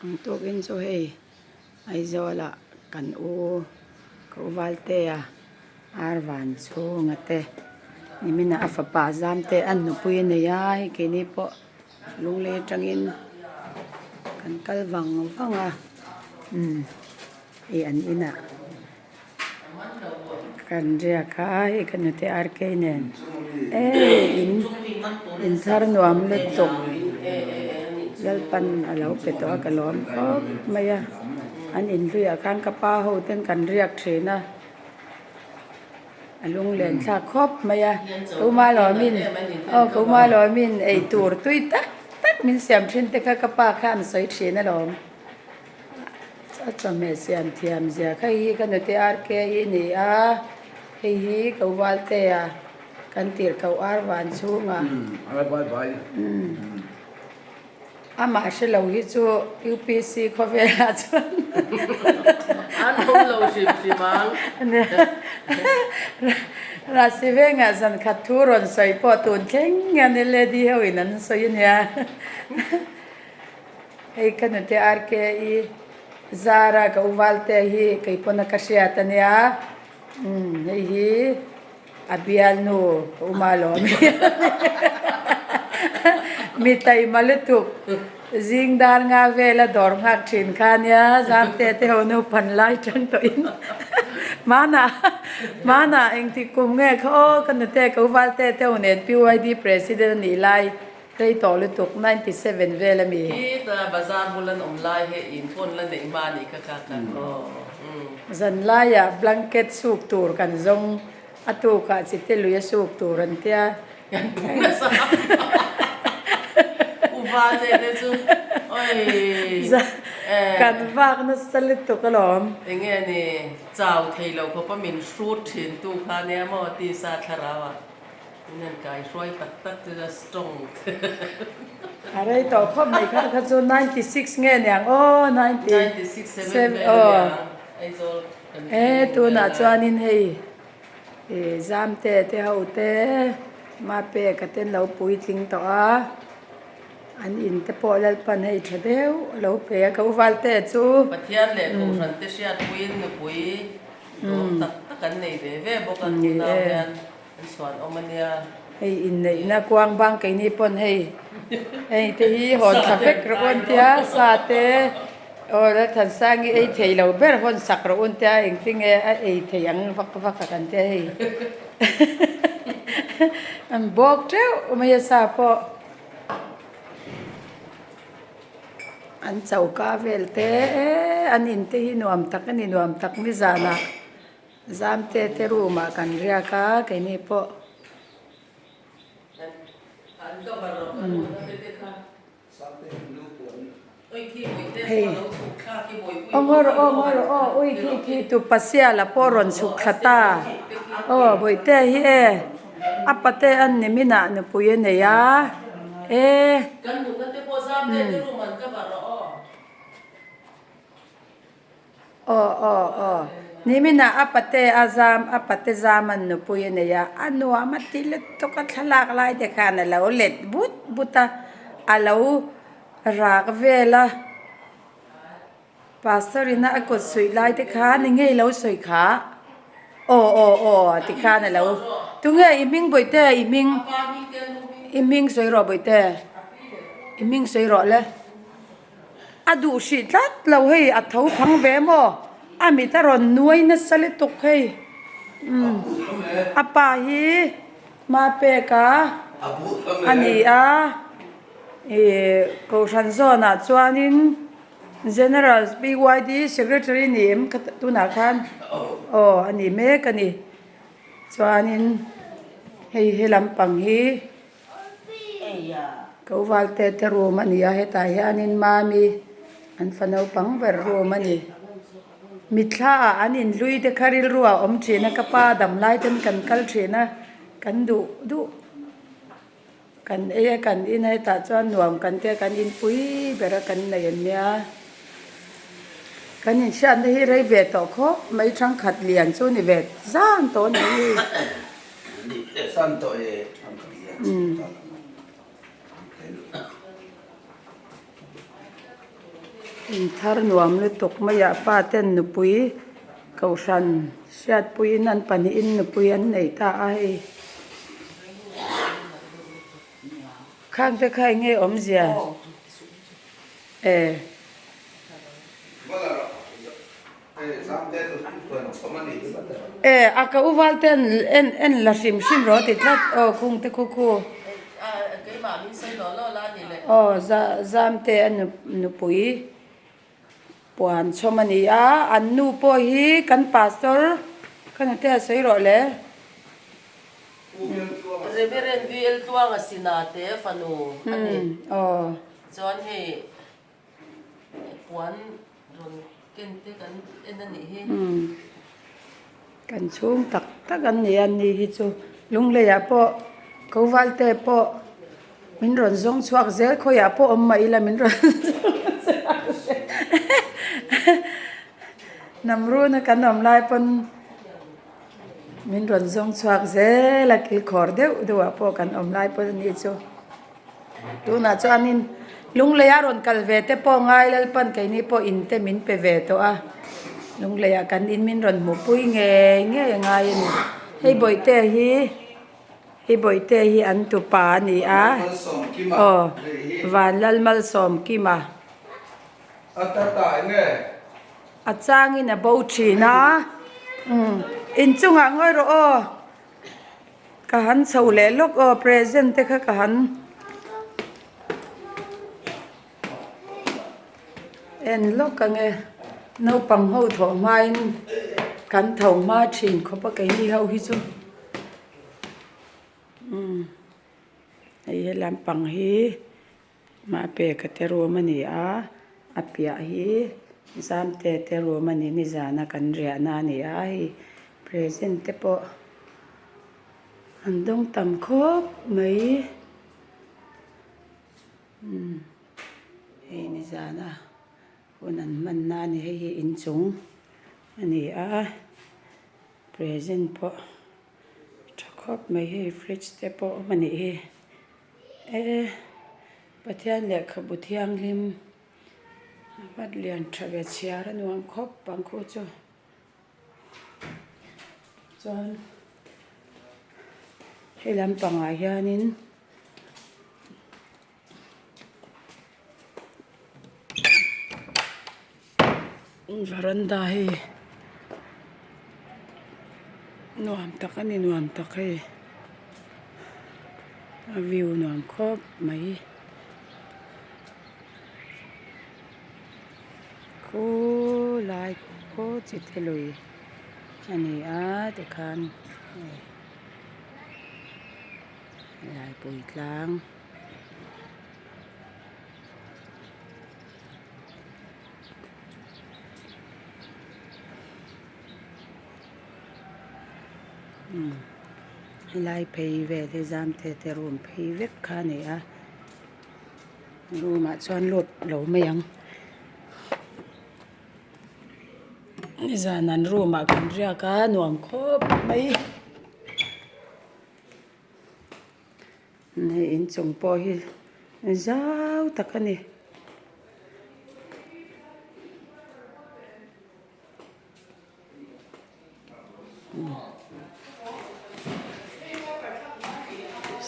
Ang tukin chu hei Aizawlah kan u ka u Valtea ar van chhunga te niminah a fapa zam te a nupui a nei a hei keini pawh lunglei atangin kan kal vang vang a umm hei an inah. Kan riak a hei ka nute RK nen eii in in thar nuam lutuk Lalpan a lo pe tawh a ka lawm khawp mai a an inhluiah khan ka pa ho ten kan riak thin a a lunglen thlak khawp mai a keimah lawmin aw keimah lawmin eitur tui tak tak min siam thin te kha ka pa khan a sawi thin alawm. A chawhmeh siam thiam zia kha hi ka nute RK hi a ni a, hei hi ka Uvaltea kan tirh koh ar van chhunga amah hre lo hi chu UPC khawvelah chuan an awm lo hrim hrim ang. Rasi vengah zan khat thu rawn sawi pawh tun thleng hian led ho in an sawi a nia. Hei ka nute RKI Zara ka u Valte hi kei pawn a ka hriat a nia umm hei hi a bialnu ka u Malawmi mi taima lutuk zing dar nga vela dawr nghak thin kha ania Zamte te ho naupan lai tang tawhin hmanah hmanah engtik kum nge kha aw ka nute ka u Valte te ho nen PYD president a nih lai. Rei tawh lutuk, 97 vel a mi. Khita bazar bul an awm lai hi in phone la neih hma anih kha kha kan aw umm. Zan laiah blanket suk tur kan zawng, a tukah chite lui a suk tur an tia. Kan phu nasa U Vate te chu oi eh. Kan vak nasa lutuk alawm. Enge ni chau thei lo khawp a min hrut thin tu kha nia maw tisa thlarau ah. In han kai hruai tak tak chu a strong. A rei tawh khawp mai kha kha chu 96 nge niang aw 97 vel a niang Aizawl kan e tunah chuanin hei i Zamte te ho te Mapeka te an lo puitling tawh a an in te pawh Lalpan hei tha deuh a lo pe a ka u Valte chu. Pathian leh Kohhran te hriatpuiin nupui dawm tak tak an nei ve ve bawk a tunau hian. An chhuan awm a nia. Hei inneihna kuang bang keini pawn hei hei te hi hawn thla vek rawh u an tia sa te aw Lalthansangi ei thei lo ber hawn sak rawh u an tia engtinge a ei thei ang vak vak a kan tia hei an bawk teuh mai a sa pawh an choka vel te an in te hi nuam tak a ni nuam tak nizanah. Zamte te room ah kan riak a keini pawh. Hei aw ngaw rawh aw ngaw rawh aw ui khi khi tu pasiala pawh rawn chhuk thla ta aw bawihte hi e a pate an ni minah nupui a nei a e. Aw aw aw. Niminah a pate a zam, a pate zam an nupui a nei a, a nuam a ti lutuk a thlalak lai te khan a lo let but but a, a lo rak vel a. Pastor ina a kut suih lai te khan eng nge i lo sawi kha? Aw aw aw ti khan a lo, tunge i hming bawihte i hming, i hming sawi rawh bawihte, i hming sawi rawh le. A duh hrih tlat lo hei a tho phang ve maw a mit a rawn nuai nasa lutuk hei umm a pa hi hma pek a a ni a ih kohhran zawnah chuanin general PYD secretary ni em ka tunah khan aw a ni mek a ni chuanin hei he lampang hi. Ko Valte te room a ni a hetah hianin mami an fa naupang ber room a ni mitthla ah an inhlui te kha rilru ah a awm thin a ka pa dam lai ten kan kal thin a kan duh duh kan ei a kan in a hetah chuan nuam kan tia kan inpui ber a kan nei an nia kan inhriatna hi rei ve tawh khawp mai thangkhat lian chu ni ve zan tawh a ni hi. Inthar nuam lutuk maiah faten nupui kohhran hriatpuiin an pahnihin nupui an nei ta a hei. Khang te kha eng nge awmzia? E. E, a ka u val te en en la hrim hrim rawh ti tlat aw khung te khu khu. Aw za zam te a nupui puan chhawm a ni a, an nu pawh hi kan pastor ka nute a sawi rawh le. Reverend VL Tluanga Sina te fanu a ni. Chuan hei Puan rawn ken te kan en a nih hi. Kan chhung tak tak an ni a ni hi chu Lungleiah pawh Kovalte pawh min rawn zawng chhuak zel khawiah pawh awm mah ila min rawn zawng chhuak zel Namruna kan awm lai pawn min rawn zawng chhuak zel a kilkhawr deuh deuhah pawh kan awm lai pawn a ni chu. Tunah chuanin Lunglei a rawn kal ve te pawh ngai Lalpan keini pawh in te min pe ve tawh a, Lunglei ah kan in min rawn hmuhpui ngei ngei a ngai a ni. Hei Bawihte hi hei Bawihte hi an tupa a ni a, aw Vanlalmalsawmkima. A changin a bo thin a, umm inchungah ngawi rawh aw. Ka han chho leh lawk aw present te kha ka han en lawk ang e naupang ho thawh hmain kan tho hma thin khawp a keini ho hi chu umm hei he lampang hi Mahpeka te room a ni a a piah hi Zamte te room a ni nizana kan riahna a ni a hei present te pawh an dawng tam khawp mai umm hei nizana hun an hmanna a ni hei hi inchung a ni a present pawh tha khawp mai hei fridge te pawh awm a nih hi. E Pathian lehkhabu thianghlim a vat lian tha ve chhiar a nuam khawp ang khu chu chuan hei lampangah hianin varanda hei nuam tak a ni nuam tak hei a view nuam khawp mai khulai khaw chi te lui a ni a tikhan hei laipui tlang. Helai phei vel hi Zamte te room phei vek kha a ni a room ah chuan lut lo mai ang nizan an room ah kan riak a nuam khawp mai. Hei inchung pawh hi zau tak a ni.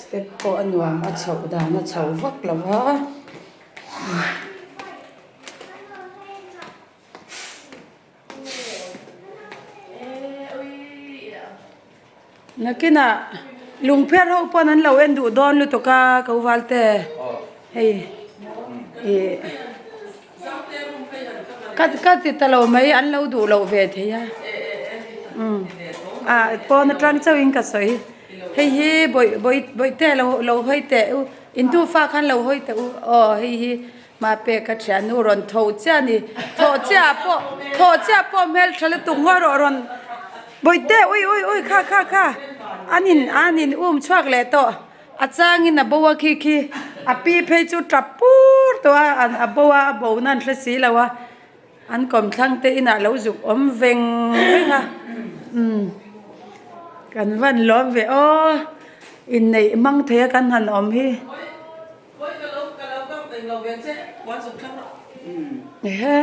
Step pawh a nuam a chhoh dan a chho vak lo va. Nakinah lungpher ho pawn an lo en duh dawn lutuk a ko val te hei ih ka ka ti ta lo mai an lo duh loh ve thei a umm ah pawn atang chauhin ka sawi hei hi bawih bawih bawihte lo lo hawi teh u intu fa khan lo hawi teh u aw hei hi. Mahpe ka thiannu rawn tho chiah a ni. Tho chiah pawh tho chiah pawh hmeltha lutuk ngawi rawh rawn Bawihte ui ui ui kha kha kha an in an in um chhuak leh tawh a changin a bo a khi khi a pi phei chu tap pur tawh a an a bo a a bo na an hre si lo a an kawmthlang te inah lo zuk awm veng veng a umm kan van lawm ve aw inneih mang thei a kan han awm hi. Ehe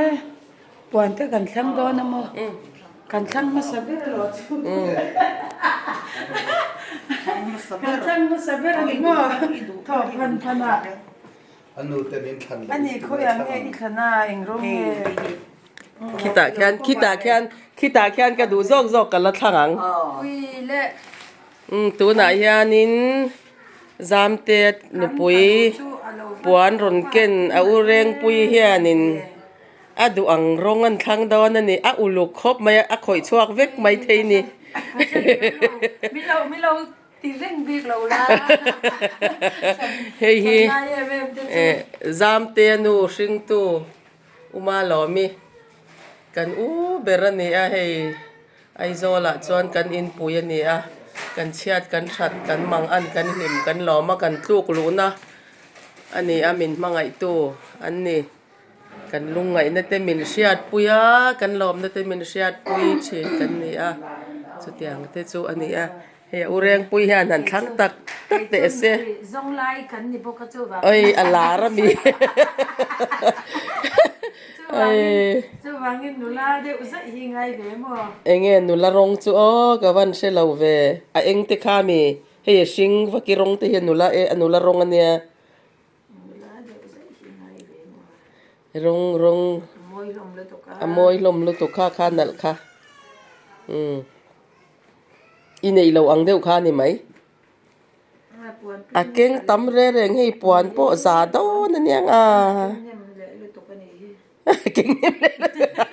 puan te kan thlang dawn a maw kan thlang hmasa ber lo chu kan thlang hmasa ber a ni maw thawh phan phan ah a ni khawiah nge i thlan a eng rawng nge. Khitah khian khitah khian khitah khian ka duh zawk zawk ka la thlang ang. Umm tunah hianin Zamte nupui puan rawn ken a u Rengpui hianin a duh ang rawng an thlang dawn a ni. A uluk khawp mai a, a khawih chhuak vek mai thei ni. Hei hi Zamte nu hringtu Uma Lawmi kan u ber a ni a hei. Aizawlah chuan kan inpui a ni a, kan chhiat kan that kan mang an kan hlim kan lawm a kan tluk luhna a ni a min hmangaihtu an ni. Kan lungngaihna te min hriatpui a, kan lawmna te min hriatpui thin kan ni a, chutiang te chu a ni a. Hei a u Rengpui hian han thlang tak tak teh se. Oi a lar a mi. Enge nula rawng chu aw ka van hre lo ve. A eng te kha mi hei a hring vaki rawng te hi nula e a nula rawng a nia. Rawng rawng a mawi hlawm lutuk kha kha nalh kha umm. I neih loh ang deuh kha a ni mai. A keng tam re reng hei puan pawh za dawn a niang a. Keng hnem leh lutuk a.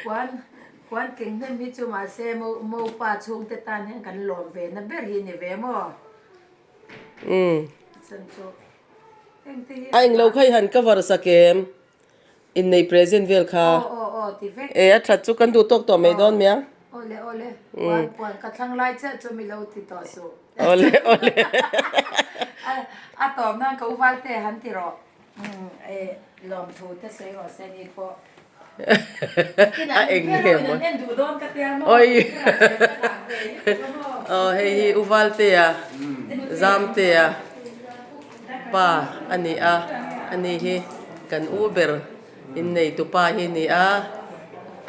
Puan puan keng hnem hi chu mahse mopa chhungte tan hian kan lawm ve na ber hi a ni ve maw? Umm. A englo kha i han cover sak em? Innei present vel kha. Aw aw aw ti vek. E a that chu kan duh tawk tawh mai dawn mia. Awle awle puan puan ka thlang lai chiah chu mi lo ti tawh suh. Awle awle. A tawp nan ka u Valte han ti rawh. E lawmthu te sawi rawh se ni pawh. A eng nge maw. En duh dawn ka tia maw. Oi. Aw hei hi u Valtea Zamtea. Pa a ni a, ani hi kan u ber innei tu pa hi a ni a,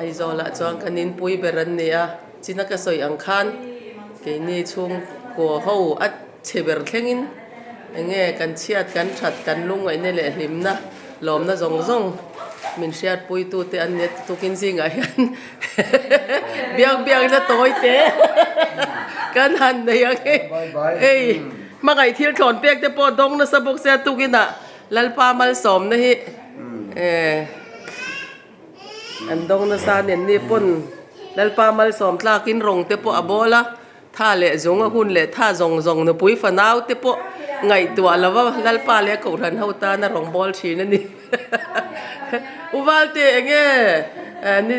Aizawlah chuan kan inpui ber an ni a, china ka sawi ang khan keini chhungkaw ho a chhe ber thlengin eng nge kan chhiat kan that kan lungngaihna leh hlimna lawmna zawng zawng min hriatpuitu te an ni a tukin zingah hian biak biakna tawi te kan han nei ang hei hei. Hmangaih thil thlawn pek te pawh dawng nasa bawk sia tukinah Lalpa malsawmna hi eh an dawng nasa a ni anni pawn Lalpa malsawm tlakin rawng te pawh a bawl a tha leh zung a hun leh tha zawng zawng nupui fanau te pawh ngaihtuah lova Lalpa leh Kohhran ho tana rawng bawl thin a ni U Valte enge ni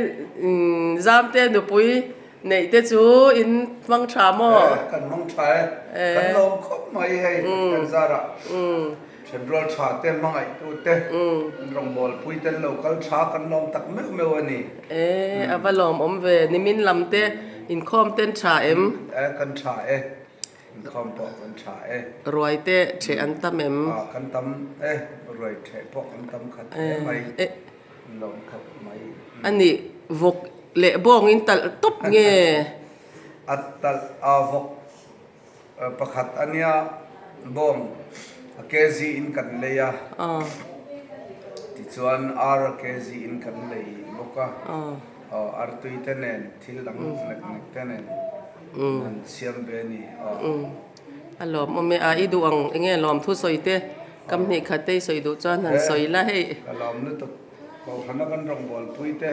Zamte nupui Neih te chu in hmang tha maw? E, kan hmang tha e. Kan lawm khawp mai hei Pathian zarah. Thenrual tha te, hmangaihtu te, rawngbawlpui te an lo kal tha kan lawm tak meuh meuh a ni. E, a va lawmawm ve. Nimin lam te inkhawm ten tha em? E, kan tha e. Inkhawm pawh kan tha e. Ruai te theh an tam em? A, kan tam e. Ruai theh pawh kan tam khat hle mai. An lawm khawp mai. A nih, vawk leh bawng in talh tawp nge? A talh a vawk pakhat a nia, bawng a kg in kan lei a, tichuan ar a kg in kan lei bawk a, artui te nen thil dang nek nek te nen an siam ve a ni. A lawmawm e, a i duh ang enge lawmthu sawi te kam hnih khat te i sawi duh chuan han sawi la hei. Ka lawm lutuk, Kohhran a kan rawngbawlpui te,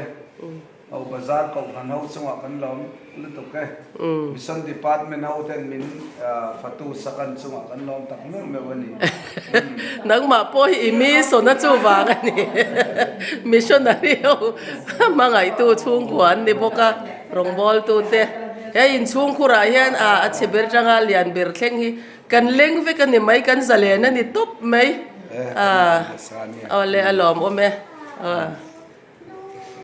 ho bazar Kohhran ho chungah kan lawm lutuk e, Mission Department ho ten min fatu sak an chungah kan lawm tak meuh meuh a ni. Nangmah pawh hi i mission a chuvang a ni, missionary ho hmangaihtu chhungkua an ni bawk a, rawngbawltu te. He inchhungkhurah hian a a chhe ber tanga lian ber thleng hi kan leng vek a ni mai, kan zalen a ni tawp mai. Awle a lawmawm e.